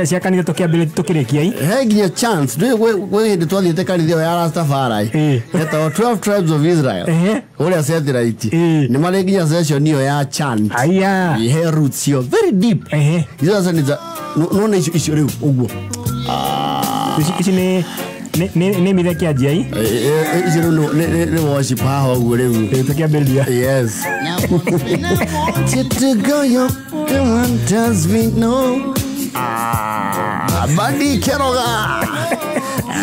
Cia kanitha tũkĩambĩrĩria tũkĩrĩkia i. He nginya chance ndũĩ gwĩ hĩndĩ twathiĩte kanitha ĩyo ya Rastafari etagwo 12 tribes of Israel kũrĩa satellite nĩ marĩ nginya session ĩyo ya chant. Aya. He roots cio very deep. Icio sasa ni za nona icio rĩu ũguo. Ici nĩ mithe kĩanjia i. Icio rĩu nĩ worship haha ũguo rĩu. Tũkĩambĩrĩria. Yes. To go your one tells me no. Ah, Badi Keroga.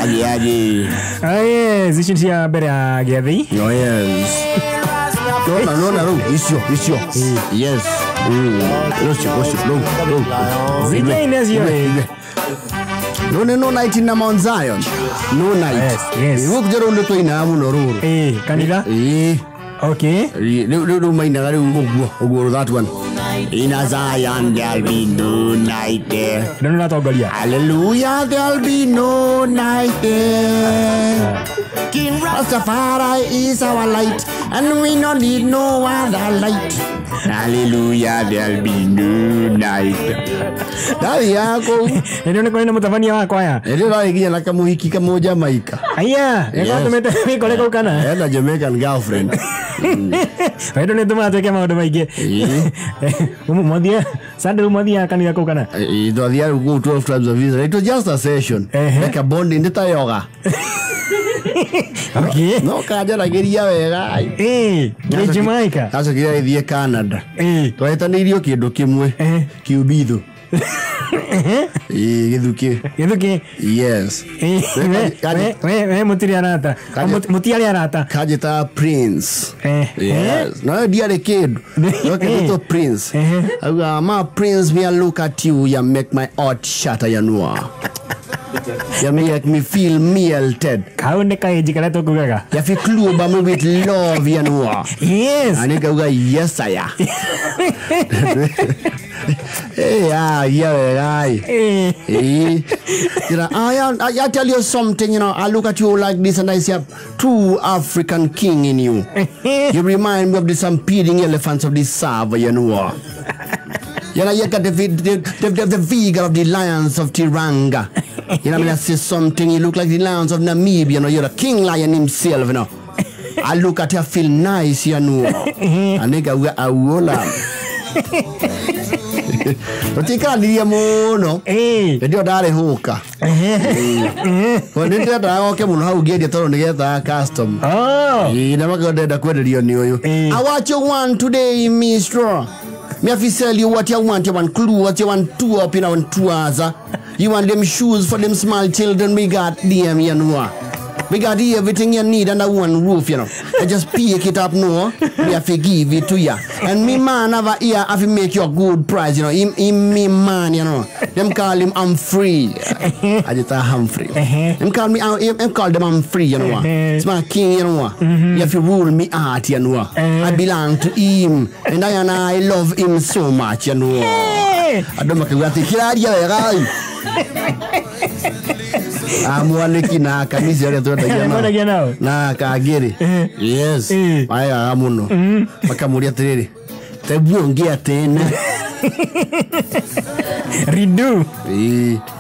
Agi agi. Ah, yes, ici cia mbere ya gĩathĩ. Oh yes. Nona nona rĩu icio icio. Yes. Ucio ucio rĩu rĩu. Zikaine cio. No no no night in Mount Zion. No night. Yes, yes. Rĩu rĩu nĩ twainaga mũno rũrũ. Kanitha. Okay. Rĩu rĩu mainaga rĩu ũguo ũguo that one. In a Zion there'll be no night there. Nĩ ũratongoria. Hallelujah, there'll be no night there. King Rastafari is our light, and we no need no other light. Hallelujah, there'll be no night. Ndathiaga kũu. Nĩ nĩ kũrĩ na mũtabania wa kwaya. Nĩ ũrarĩ nginya na kamũhiki kamũ Jamaica. Aya, Yes. nĩgwatũmĩte wĩkore kũu kana? Ena Jamaican girlfriend. Wendo nĩ tũmaga twĩke maũndũ maingĩ. Mwathia, Sunday rĩu mwathiaga kanitha kũu kana? Twathiaga rĩu kũu 12 tribes of Israel. It was just a session. Like a bonding, nĩ ta yoga. Okay. No kanjaragĩria wega. Nĩ Jamaica. Acokire agĩthiĩ Canada. Twahĩtanĩirio kĩndũ kĩmwe. Kiumbitho. Gĩthukĩ. Gĩthukĩ. Yes. We mũtirĩ arata. Mũtiarĩ arata. Kanjĩtaga Prince. Yes. No ndiarĩ kĩndũ. No kĩndũ Prince. Auga ma Prince me I look at you you make my heart shatter you know. You make me feel melted. Kau nĩ kaĩnji karĩa tũkugaga. You feel club me with love you know. Yes. Na nĩngauga yes I am. Yeah, wega. You know, I tell you something, you know, I look at you like this and I see a true African king in you. You remind me of the stampeding elephants of the Sava, you know. You know, you got the vigor of the lions of Tiranga. You know, I mean, I see something, you look like the lions of Namibia, you know, you're a king lion himself, you know. I look at you, I feel nice, you know. And they go, I will. Tũtikaranirie mũno. Hĩndĩ ĩyo ndarĩ hũka. Nĩ ndĩrendaga goke mũno hau ngĩendia tondũ nĩgethaga customer. Na makauga ndĩrenda kwenderio nĩ ũyũ. I what you want today, mister? Me have to sell you what you want. You want clothes, you want two up, you want trouser. You want them shoes for them small children. We got them, you know. We got everything you need under one roof, you know. I just pick it up now. We have to give it to you. And me man over here have to make you a good price, you know. Him me man, you know. Them call him I'm free. I just say Humphrey. Them call me, them call them I'm free, you know. It's my king, you know. You have to rule me heart, you know. I belong to him. And I love him so much, you know. I don't make a kiraria wega. Amwanĩki na kanitha ũrĩa twendagia nao na Kangĩrĩ. Yes. Maregaga mũno. Makamũria atĩrĩrĩ, tebu ongea tena. Redo.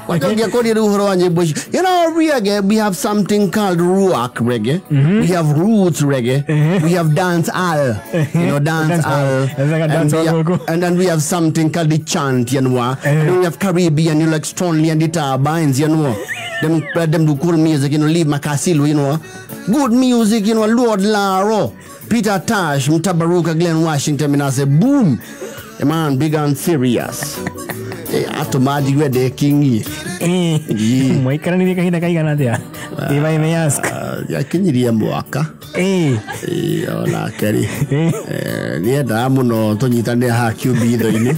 Wakaongea kodi rĩu ũhoro wa nyĩmbo icio. You know, reggae, we have something called rock reggae. We have roots reggae. We have dance hall. You know, dance hall. And then we have something called the chant, you know. And then we have Caribbean, you know, like Stoney and the Turbines, you know. Them do cool music, you know, leave Makasilu, you know. Good music, you know, Lord Laro, Peter Tosh, Mtabaruka, Glenn Washington, and I say, boom. The man big and serious. Atũmanjigue ndĩ kingi. Mwaikaranirie kahinda kaigana atĩa? If I may ask. Yakinyirie mwaka. Onake rĩ nĩendaga mũno tũnyitanĩre haha kiumbitho-inĩ.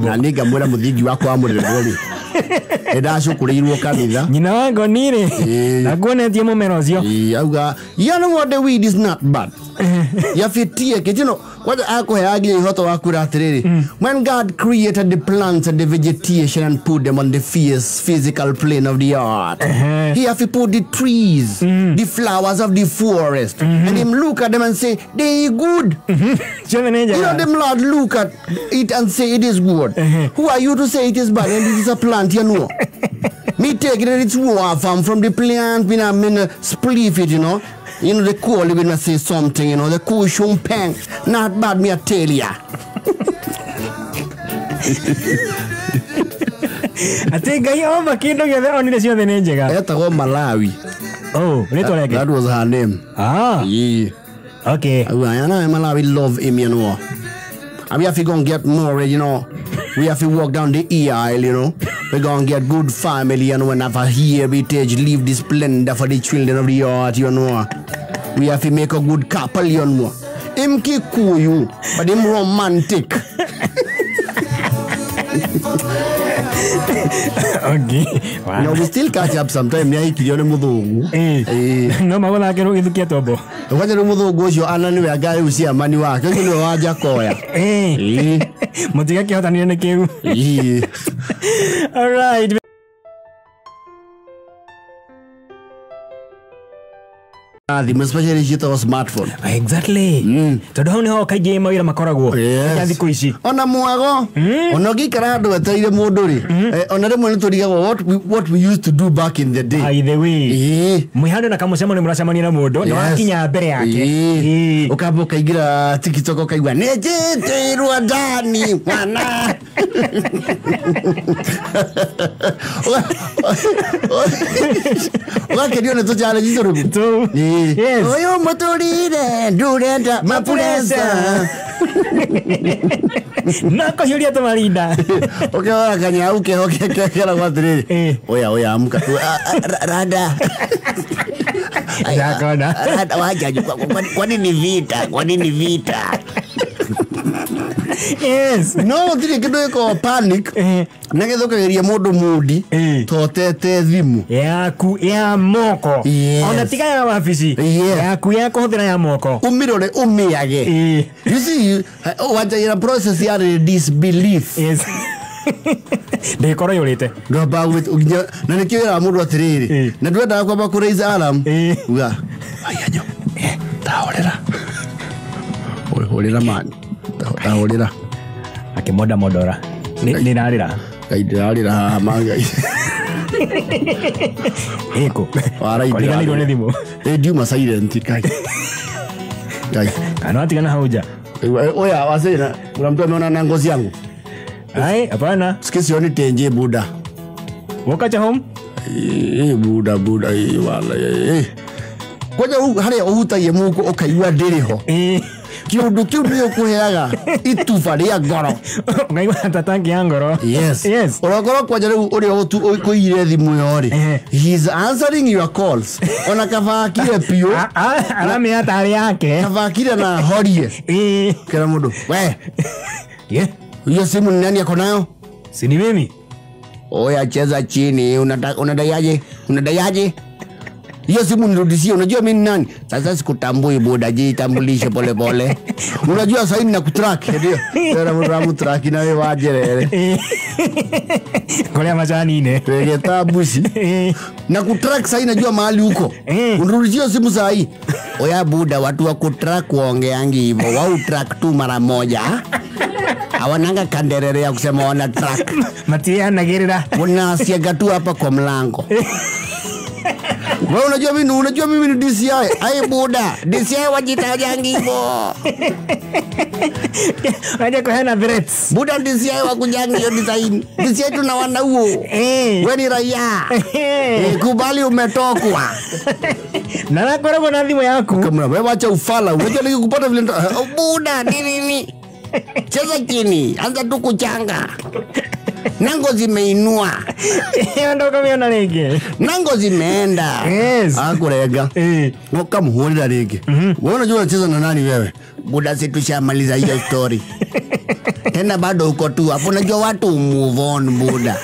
Na nĩ ngamwĩra mũthingi wakwa wa mũrĩrwo rĩ nĩndacũkũrĩirwo kanitha. Nyina wa ngoni rĩ ndakuonetie mũmera ũcio. Auga you know what, the weed is not bad. You have to take it, you know. Kwanza akũheagia ihoto wa kwĩra atĩrĩrĩ, when God created the plants and the vegetation and put them on the physical plane of the earth, he have to put the trees, the flowers of the forest, and him look at them and say they good. Ciothe nĩ You know, njega. them Lord look at it and say it is good. Who are you to say it is bad and it is a plant, you know? Me take it it's war from the plant, me na spliff it, you know. You know, the cool when I say something, you know, the cool champagne, not bad, me I tell ya. Atĩ Ngai omba kĩndũ gĩothe onire ciothe nĩ njega. Etagwo Malawi. Oh, rĩtwa rĩake. That was her name. Ah, Yeah. okay. I know Malawi love him, you know. And we have to go and get married, you know. We have to walk down the aisle, you know. We go and get good family, you know, and have a heritage, leave the splendor for the children of the earth, you know. We have to make a good couple, you know. Him Kikuyu, but him romantic. Okay. Wow. You know, we still catch up sometime. Nĩ mũthũngũ. No magũthakĩrwo gĩthukia tombo. Kwanja rĩu mũthũngũ ũcio ana nĩwe anga rĩu ciamani wake, ũcio nĩwe wa Njakoya. Mũtigakĩhotanire nĩ kĩu. All right. Thimũ especially ciĩtagwo smartphone. Exactly. Tondũ hau nĩho kaingĩ mawĩra makoragwo. Yes. Thikũ ici. Ona mwago, ona ũngĩikara handũ wetereire mũndũ rĩ, ona rĩmwe nĩtũrigagwo what we used to do back in the day. By the way. Mwĩ handũ na kamũcemanio mũracemania na mũndũ, nĩ wakinya mbere yake. Ũkamba ũkaingĩra TikTok ũkaigua nĩnjĩtĩirwo ndani mwana. Ũgakenio nĩ tũ challenge tũrĩkũ? Yes. Ũyũ mũtũrire ndũrenda mapuresa. No kũhiũria tũmarinda. Ũkĩhora kanyau keho keragwo atĩrĩrĩ, oya oya amka rada. Ndakona. Rada waja kwa nini vita? Kwa nini vita? Yes. No gũtirĩ kĩndũ gĩkoragwo panic na gĩthũkagĩria mũndũ mundi totete thimũ yaku ya moko. Ona tiga ya wabici, yaku ya kũhũthĩra ya moko. Ũmĩrore ũmĩage. You see, wanjagira process ya disbelief. Yes. Ndĩkorwo yũrĩte. Ndwamba na nĩkĩo wĩraga mũndũ atĩrĩrĩ, na ndwendaga kwamba kũ raise alarm, uga aianyo tahorera hũrĩra man tahũrĩra. Akĩmonda mondora. Nĩ ndarĩra. Ngai ndĩrarĩra haha ma Ngai. Ĩkũ. Warai ndĩrarĩra. Nĩ thimũ. Ndiuma silent Ngai. Ngai. Kana watigana hau nja. Oya wasena, kuna mtu ameona na ngozi yangu? Ai, hapana. Sikisioni tenje buda. Wakacha home? Buda buda wala. Kwanja harĩa ũhutagia mũhuko ũkaigua ndĩrĩ ho. Kĩũndũ kĩu nĩ ũkũheaga ituba rĩa ngoro. Ũkaigua ta tangi ya ngoro. Yes. Yes. Ũrokorwo kwanja rĩu ũrĩa ũkũiyire thimũ ĩyo rĩ, he is answering your calls. Ona kaba akire biũ. Aramenya tarĩ yake. Kaba akire na horie. Kĩra mũndũ, we. Yeah. Hiyo simu ni nani ako nayo? Si ni mimi. Oya cheza chini, unadaiaje? Unadaiaje? Hiyo simu nirudishie, unajua mimi ni nani? Sasa sikutambui buda, jitambulishe pole pole. Unajua sasa hivi nakutrack, ndio. Tena mtu track na wewe wajerere. Kolea majani ine. Tegeta busi. Nakutrack sasa hivi najua mahali huko. Unirudishie simu saa hii. Oya buda, watu wa kutrack waongeangi hivyo. Wao track tu mara moja. Hawananga kanderere ya kusema wana track. Matia nagirira. Wanasiaga tu hapa kwa mlango. Wewe unajua mimi ni DCI. Ai buda, DCI wajitajangi hivyo. Waje kuhena threats. Buda DCI wakujangi hiyo design. DCI tunawana huo. Wewe ni raia. Kubali umetokwa. Na nakoragwo na thimu yaku. Kama wewe acha ufala, unajua nikikupata vile buda nini nini. Cheza chini, anza tu kuchanga. Nango zimeinua. Ndo kamiona rĩngĩ. Nango zimeenda. Yes. Akurega. Ukamhurira rĩngĩ. Wewe unajua unacheza na nani wewe? Buda si tushamaliza hiyo story. Tena bado uko tu hapo, unajua watu move on buda.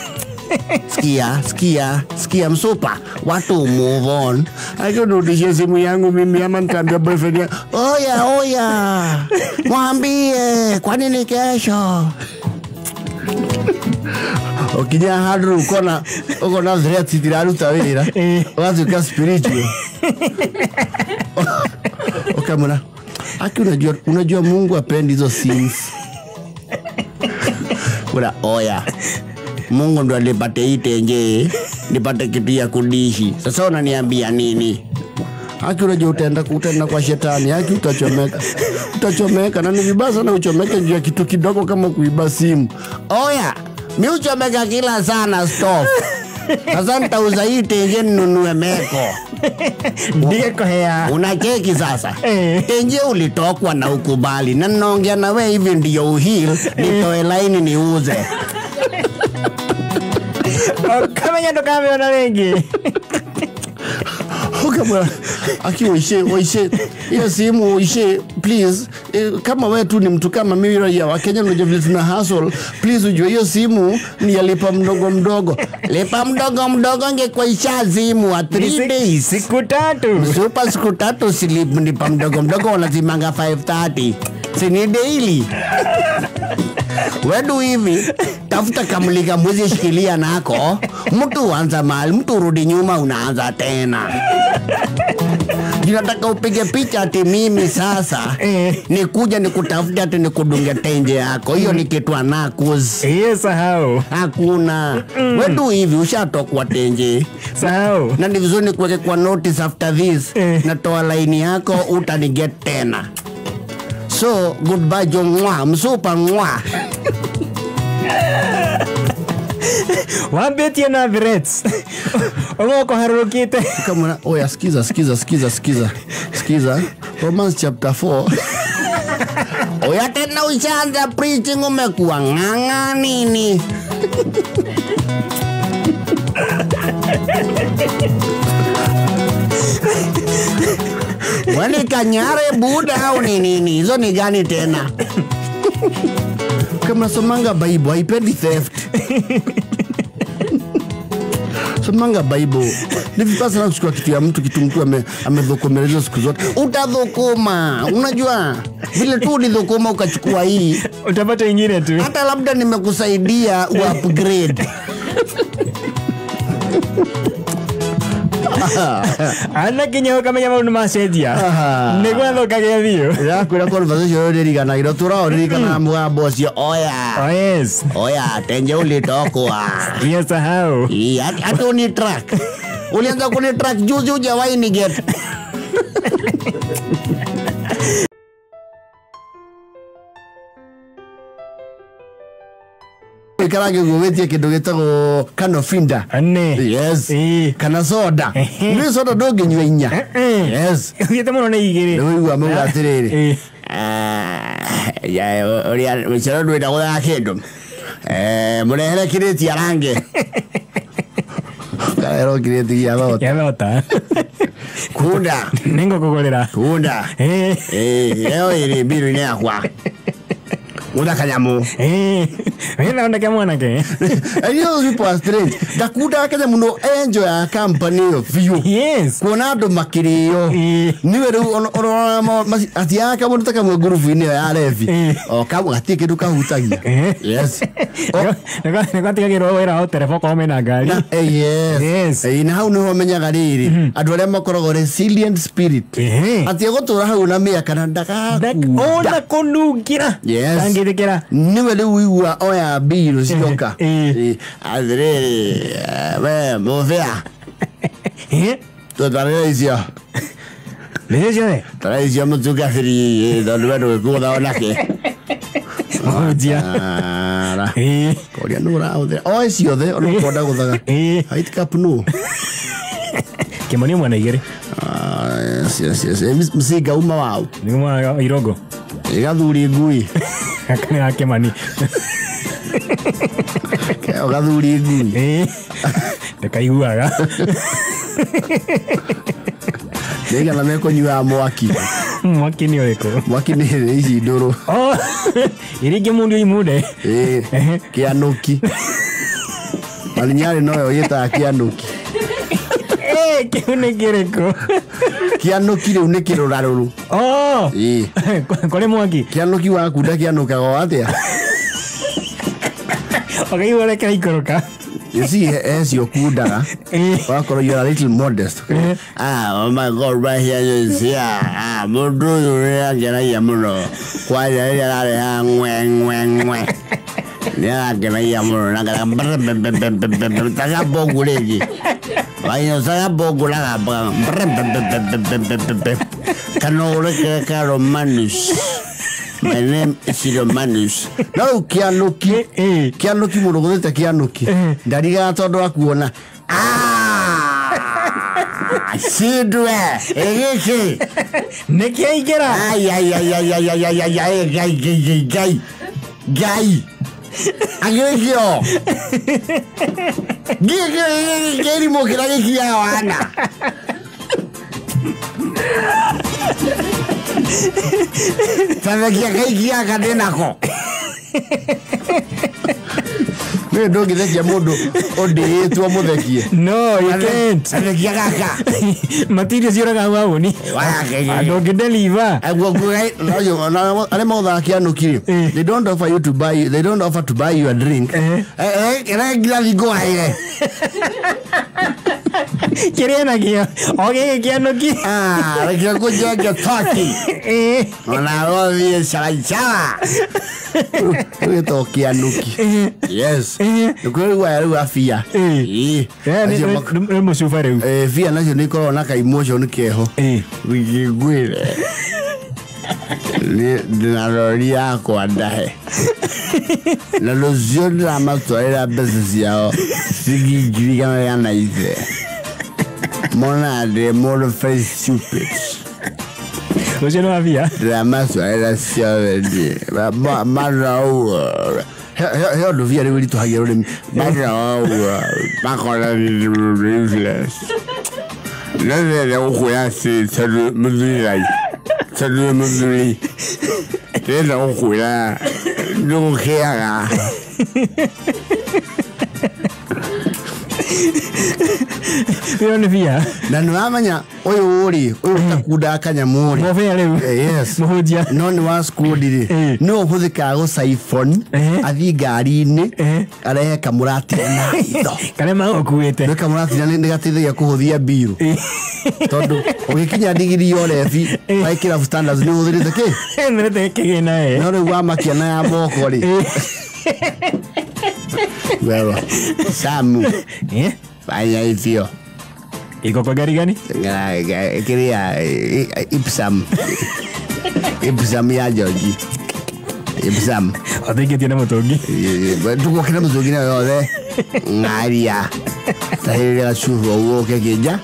Sikia, sikia, sikia msupa. Watu move on. Akinirudishia simu yangu mimi ama nitaambia boyfriend yangu, oya oya, mwambie kwa nini kesho. Ukinya handũ ukona ukona threats itiraruta wĩra, ũgatuĩka spiritual. Ukamwĩra, aki unajua Mungu hapendi hizo sins. Kura oya, Mungu ndo alipate hii tenje, nipate kitu ya kudishi. Sasa unaniambia nini? Haki unajua utaenda kwa shetani, haki utachomeka. Utachomeka na ni vibaya sana uchomeke juu ya kitu kidogo kama kuiba simu. Oya, mi uchomeka kila sana stop. Sasa nitauza hii tenje ninunue meko. Ndiko hea. Unacheki sasa. Tenje ulitokwa na ukubali. Na naongea na wewe hivi ndio uhil, nitoe laini niuze. Kamenya ndo kameona wengi. Ukamwona aki uishe hiyo simu uishe please. Kama wewe tu ni mtu kama mimi raia wa Kenya unajua vile tuna hustle, please ujue hiyo simu ni ya lipa mdogo mdogo. Lipa mdogo mdogo ingekuwa ishazimu 3 days. Siku tatu. Super siku tatu silipa mdogo mdogo wanazimanga 5:30. Si ni daily. Wedu hivi tafuta kamulika mwizi shikilia nako. Mtu anza mahali, mtu rudi nyuma unaanza tena. Ninataka upige picha ati mimi sasa nikuja nikutafuta ati nikudunge tenje yako. Hiyo ni kitu anakuzi. Hiyo sahau. Hakuna. Wedu hivi ushatokwa tenje. Sahau. Na ni vizuri nikuweke kwa notice after this. Natoa line yako utaniget tena. So goodbye jo mwa, msupa mwa. Wambetie na threats. Omoko harurukite. Kama oya sikiza sikiza sikiza sikiza. Sikiza Romans chapter 4. Oya tena ushaanza preaching umekuwa nganga nini? Wani kanyare buda au ni nini? Hizo ni gani tena? Kama somanga Bible haipendi theft. Somanga Bible. Ni vibaya sana kuchukua kitu ya mtu, kitu mtu amedhokomeleza siku zote. Utadhokoma. Unajua vile tu ulidhokoma ukachukua hii, utapata nyingine tu. Hata labda nimekusaidia u-upgrade. Ana kinyo kamenya maundu macenjia. Niguo thũkagia biũ. Ya kwĩra conversation ĩririkanagĩrwo tũraũririkana mũgambo ũcio. Oya. Oh yes. Oya, tenje ulitokwa. Yes sahau. Hata uni track. Ulianza kuni track juzi hujawahi ni get. Ikarange gwĩtie kĩndũ gĩtagwo kanofinda. Yes. Kana soda. Nĩ soda ndũngĩnyua inya. Yes. Ũthiĩte mũno nĩ igĩrĩ. Nĩ ũigua mauga atĩrĩrĩ. Ya ũrĩa mũcoro ndwenda gũthaka kĩndũ. Mũrehere kĩrĩti arange. Karero kĩrĩti gĩa thota. Gĩa thota. Kunda. Nĩngũkũgũrĩra. Kunda. Ĩyo ĩrĩ mbiru-inĩ yakwa. Una kanyamu. Wena ndake mwanake. And you know people are strange. Ndakuda kanyamu no enjoy a company of you. Yes. Kuona andu makirio. Niwe riu ona atiaka mundu ta kamwe ngurubu-inĩ ĩyo ya Levi. O kamwe gatirĩ kĩndũ kahutagia. Yes. Nĩgwatigagĩrwo wĩra wa ũtereba okorwo mena ngari. Yes. Na hau nĩho menyaga rĩrĩ andũ arĩa makoragwo resilient spirit. Atĩ egũtũra hau na mĩaka na ndagakunda. Ona kũnungĩra. Yes. Ndangĩthĩkĩra. Niwe rĩu ũigua oya mbiru cioka. Atĩrĩrĩ we mũthĩa. Tũtwarĩre icio. Nĩ ciothe? Twarĩre icio mũtungatĩri tondũ we ndũgĩkũgũtha onake. Mũhunjia. Koria nũ ũrahũthĩra. Oe ciothe ona okorwo ndagũthaga. White cup nũ? Kĩmonio mwena igĩrĩ. Yes, yes, yes. Mcinga uma wau? Nĩ uma Irongo. Gathuri ngui. Gaka nĩ ga Kĩmani. Gathuri ngui. Ndakaiguaga. Nĩigana mekũnyuaga mwaki. Mwaki nĩ ũrĩkũ? Mwaki nĩ ici ndũrũ. Oh, iria ingĩ mũndũ imunde. Kĩanũki. Malinyari noyo yĩtaga kĩanũki. Kĩu nĩ kĩrĩkũ? Kĩanũki rĩu nĩ kĩrũrarũrũ. Oh. Ĩĩ. Kũrĩ mwaki. Kĩanũki wakunda kĩanũkaga atĩa? Ũkaigua ũrĩa kĩraikũrũka. You see, as you kundaga, wakorwo you are a little modest. Ah, oh my God, right here you see, ah, mũndũ ũyũ nĩakenagia mũno. Kwanja rĩrĩa arareha ng'we ng'we ng'we. Nĩarangenagia mũno na ngara taka mbũngũ rĩngĩ. Wainyocaga mbũngũ na gambaga kana ũrekere ka Romanus. My name is Romanus. No rĩu kĩanũki, kĩanũki mũndũ ũgũthĩte kĩanũki ndarigaga tondũ wa kuona cindwe ĩgĩkĩ nĩ kĩaingĩra. Ai ai ai ai ai ai ai ai ai ngai ngai ngai ngai agĩkĩo gĩkĩ kĩrimũ kĩrĩa gĩkiaga wana. Tathekia gaikia kandĩ nako. Nĩ ndũngĩthekia mũndũ ũndĩĩtwo mũthekie. No, you can't. Tathekia gaka. Material ciũraga hau ni. Ndũngĩdeliver. Arĩa maũthaga kĩanũki rĩ, they don't offer you to buy, they don't offer to buy you a drink. Ĩrĩa ngirathi ngũhaire. Kĩrĩa nakĩo o gĩkĩ kĩanũki. Ah, reke ngũnjenge taki. Ona rothiĩ caraicara. Ũgĩtwo kĩanũki. Yes. Nĩkwĩrĩu rĩu abia. Ĩĩ. Nĩ mũcuba rĩu. Bia nacio nĩ ikoragwo na ka emotion keho. Ngwĩre. Ndĩna rori yakwa ndahe. Na rũciũ ndĩramatwarĩra mbeca ciao ciringi ngiri igana rĩa na ithe. Mona ndĩ mũndũ very stupid. Rũciũ nĩ wabia? Ndĩramatwarĩra ciothe niĩ. Marauga. He ũndũ bia rĩu ĩritũhagia rũrĩmĩ. Marauga. Makona nĩ useless. No ndĩrenda gũkwĩra atĩ tondũ mũthuri ngai. Tondũ mũthuri. Ndĩrenda gũkwĩra nĩgũkĩaga. Ĩyo nĩ bia. Na nĩwamenya ũyũ rĩ, ũyũ ũtakundaga kanyamũ rĩ. Mũbĩa rĩu. Yes. Mũhunjia. No nĩ wa skundi rĩ. Nĩwe ũhũthĩkaga gũsiphon, athiĩ ngari-inĩ, arehe kamũratina na itho. Karĩa magũkuĩte. Nĩ kamũratina nĩ gateithagia kũhũthia mbirũ. Tondũ ũgĩkinya ndigiri ya ũrebi, wa kĩrabu standards nĩ ũhũthĩrĩte kĩ? Ũhũthĩrĩte kĩgĩna ĩ. No rĩu wamakia na ya moko rĩ. Wewe, Samu. Fanya hivyo. Iko kwa gari gani? Kĩrĩa Ipsam. Ipsam ya George. Ipsam. Ũthaingĩtie na mũtũngi. Tũgũke na mũtũngi nayo yothe. Ng'aria. Tahĩrĩra gacuba ũguo ũke kĩnja.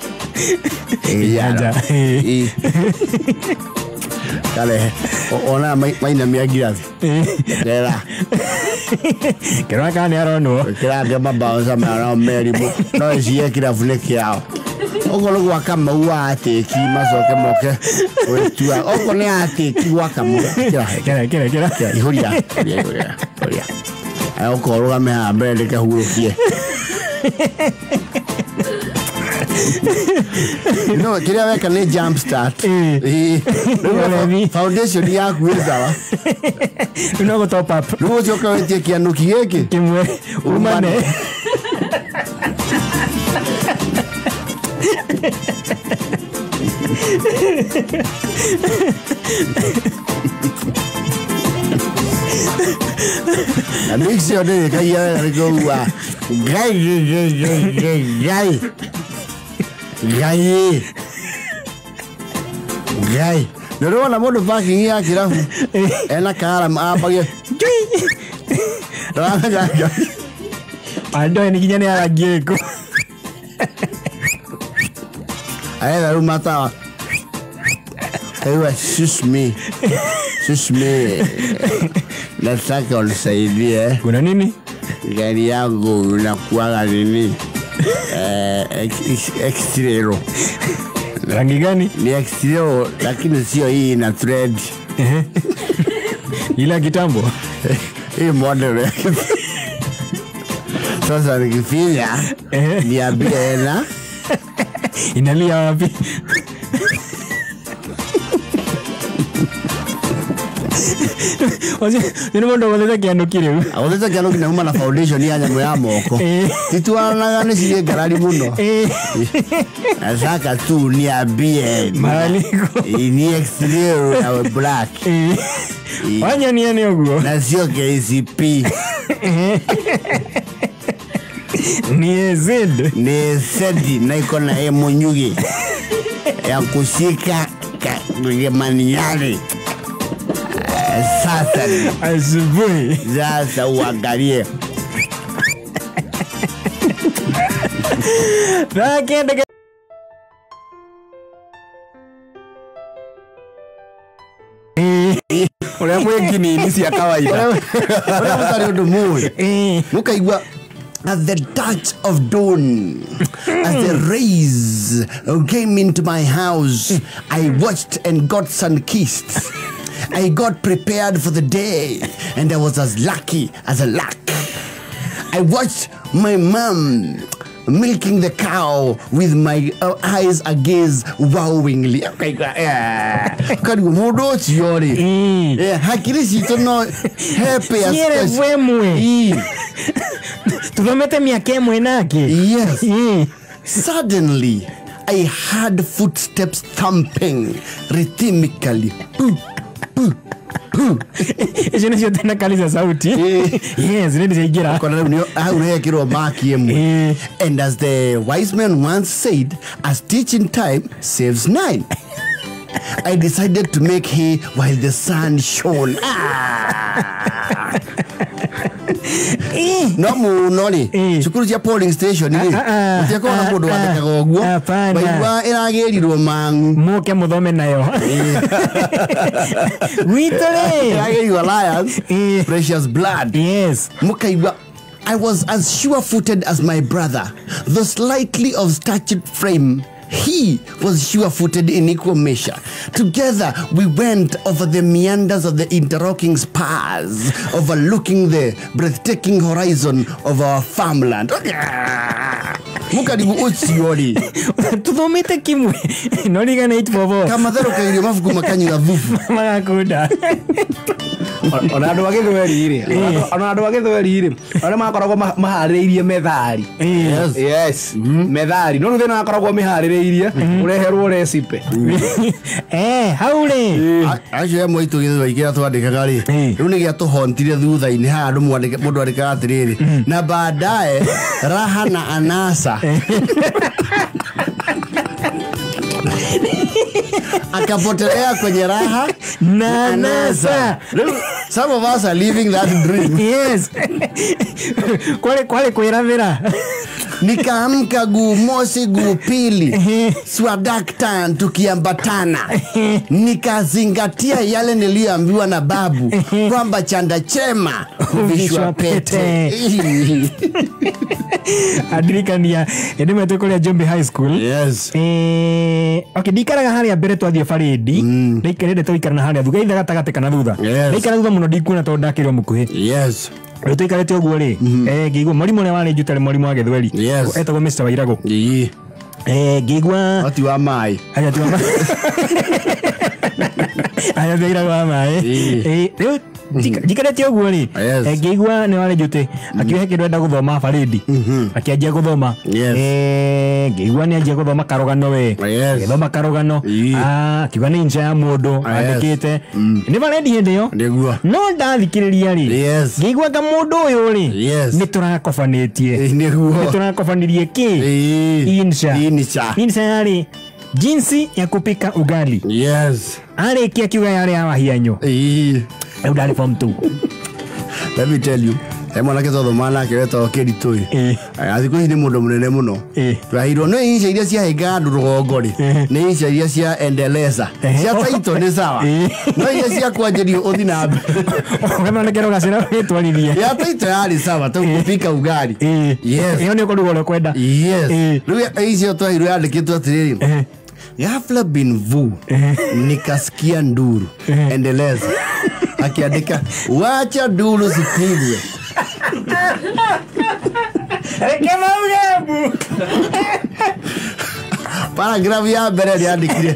Kĩnja. Karehe. Ona mainamia ngirathi. Kera. Kĩrora kana nĩ aronwo. Kĩrambia mabaũca maya nao merimũ. No ĩciye kĩrabu nĩ kĩao. Okorwo gwa Kamau atĩki macoke moke gwĩtua. Okorwo nĩ atĩki gwa Kamau. Kĩra kĩra kĩra. Ihũria. Ihũria. Ihũria. Aya okorwo rũgame haha mbere ndĩkahurũkie. No, kĩrĩa weka nĩ jump start. Foundation yaku ĩ sawa. No go top up. Rĩu ũcoke wĩtie kĩanũki gĩkĩ. Kĩmwe. Umane. Na mix ĩyo ndĩrĩkagia wega nĩkĩo ngai ngai ngai ngai ngai ngai. Nĩ ũrona mũndũ parking ya kĩrabu ena karamu ambagia ndũramenya. Andũ aya nĩ nginya nĩ arangi ĩrĩkũ. Aretha rĩu matawa. Kaigua shush me. Shush me. Nataka unisaidie. Kuna nini? Gari yangu inakuwaga nini? Extrero. Rangi gani? Ni extrero lakini sio hii ina thread. Ila kitambo. Hii model. Sasa nikifinya niambie na inalia wapi? Oje, ni mundu guthete kianuki riu. Aguthete kianuki na uma na foundation ya nyamu ya moko. Titwaranaga ni cirĩ ngarari muno. Nataka tu niambie. Maliko. Ni X-ray na black. Wanyonia ni uguo. Na sio KCP. Ni Z. Ni Z na iko na M nyugi. Ya kushika maniari. Sasa asubuhi. Sasa uangalie. Uria mwingi ni cia kawaida. Uria mutari undu mui. Mukaigua at the touch of dawn, as the rays came into my house, I watched and got sun-kissed. I got prepared for the day, and I was as lucky as a lark. I watched my mom milking the cow with my eyes agaze wowingly. Karibu mundu ucio ri hakiri citu no happy as wemwe tuthomete miaka ĩmwe nake. Yes. Suddenly I heard footsteps thumping rhythmically. Icio nĩcio tena kali za sauti. Yes, nĩ ciaingĩra. Kona rĩu hau nĩhekĩrwo maki ĩmwe. And as the wise man once said, a stitch in time saves nine. I decided to make hay while the sun shone. No muno ri cukuru cia polling station ri gutiakorwo na mundu wandikaga uguo waigua iragirirwo mang'u muke muthome nayo gwitũ ri iragirirwo Alliance Precious Blood. Yes. Mukaigua I was as sure-footed as my brother, though slightly of stature frame. He was sure-footed in equal measure. Together, we went over the meanders of the interlocking spars, overlooking the breathtaking horizon of our farmland. Mukaribu uciori. Tuthomete kimwe. No rigana 844. Kama therũkagĩrio mabuku makanyua thubu. Magakunda. Ona andu a gĩthweri rĩ, ona andu a gĩthweri rĩ, arĩa makoragwo maharĩrĩirie methari. Yes. Yes. Methari. No rĩu thĩna wakoragwo mĩharĩrĩirie ũreherwo recipe. Hau rĩ. Acio amwe aitũ gĩthweri kĩrĩa twandĩkaga rĩ, rĩu nĩ gĩatũhontire thutha-inĩ haha andũ mũndũ andĩkaga atĩrĩrĩ, na baadaye raha na anasa. Akapotelea kwenye raha na anasa. Some of us are living that dream. Yes. Kwale kwĩravĩra. Nikaamka guu mosi guu pili, swadaktan tukiambatana. Nikazingatia yale niliyoambiwa na babu kwamba chanda chema huvishwa pete. Adirikania ĩndĩ mwetũ kũrĩa Njumbi High School. Yes. Okay, ndikaraga harĩa mbere twathiĩ barĩndi. Ndaikarĩte tũikara na harĩa thutha, ithe gatagatĩ kana thutha. Ndaikara thutha mũno ndikuona tondũ ndakĩrwo mũkuhĩ. Yes. Rĩu tũikarĩte ũguo rĩ, ngĩigua mwarimũ ũrĩa warĩ njuta rĩ mwarimũ wa gĩthweri. Yes. Etagwo Mr. Wairagũ. Ngĩigua ati wa maĩ. Aya ti wa maĩ. Aya Wairagũ wa maĩ. Rĩu njikarĩte ũguo rĩ, ngĩigua nĩ warĩ njũtĩ akiuga he kĩndũ enda gũthoma barĩndi. Akĩanjia gũthoma. Ngĩigua nĩ anjia gũthoma karũgano we. Agĩthoma karũgano. Akiuga nĩ nja ya mũndũ andĩkĩte. Nĩ barĩndi hĩndĩ ĩyo. Nĩguo. No ndathikĩrĩria rĩ, ngĩigua ta mũndũ ũyũ rĩ, nĩ tũrakobanĩtie. Nĩguo. Nĩ tũrakobanirie kĩ? Insha. Insha yarĩ jinsi ya kupika ugali. Yes. Arĩkia akiuga yarĩ ya wahianyo. Rĩu ndarĩ form 2. Let me tell you, he mwanake twathoma nake wetagwo Kĩritũ ĩ. Thikũ ici nĩ mũndũ mũnene mũno. Twaheirwo nĩ insha iria ciahĩngaga andũ rũgongo rĩ, nĩ insha iria cia endeleza. Cia taito nĩ sawa. No iria cia kwanjĩrio ũthi na mbere. Ũgathondekerwo gacĩra ũgĩtwarithia. Ya taito yarĩ sawa ta kupika ugali. Yes. Ĩyo nĩ ũkũruga ũrĩa ũkwenda. Yes. Rĩu icio twaheirwo yandĩkĩtwo atĩrĩrĩ, ghafla bin vu nikasikia nduru. Endeleza. Akiandika wacha nduru zipigwe. Reke mauge mbu. Paragraph ya mbere rĩandĩkire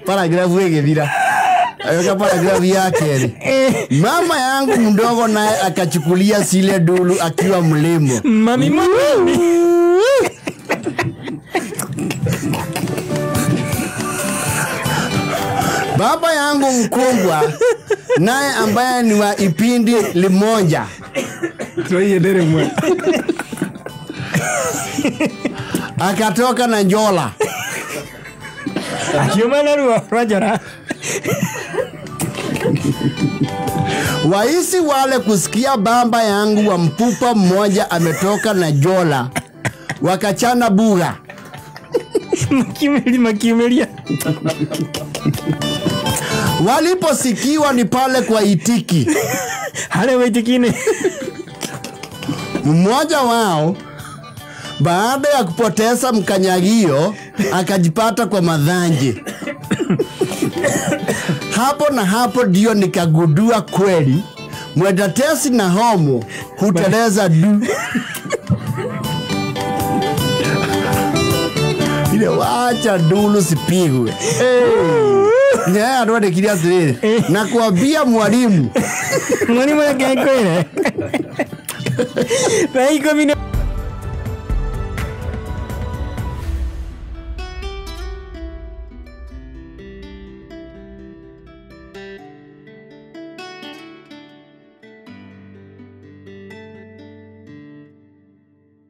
paragraph ĩgĩthira. Ayoka paragraph ya kerĩ. Mama yangu mdogo naye akachukulia sile dulu akiwa mlimo. Mami mami. Baba yangu mkubwa naye ambaye ni wa ipindi limoja akatoka na njola akiuma na ruo rwa njora. Waisi wale kusikia baba yangu wa mpupa mmoja ametoka na jola wakachana buga. Makiumelia. Waliposikiwa ni pale kwa itiki. Hale waitikini. Mmoja wao baada ya kupoteza mkanyagio akajipata kwa madhanje. Hapo na hapo ndio nikagundua kweli mwendatesi na homo huteleza du. Ile wacha dulu sipigwe. Hey. Andũ andĩkire atĩrĩrĩ, na kuambia mwalimu. Mwalimu yake akwĩre. Thaa 10.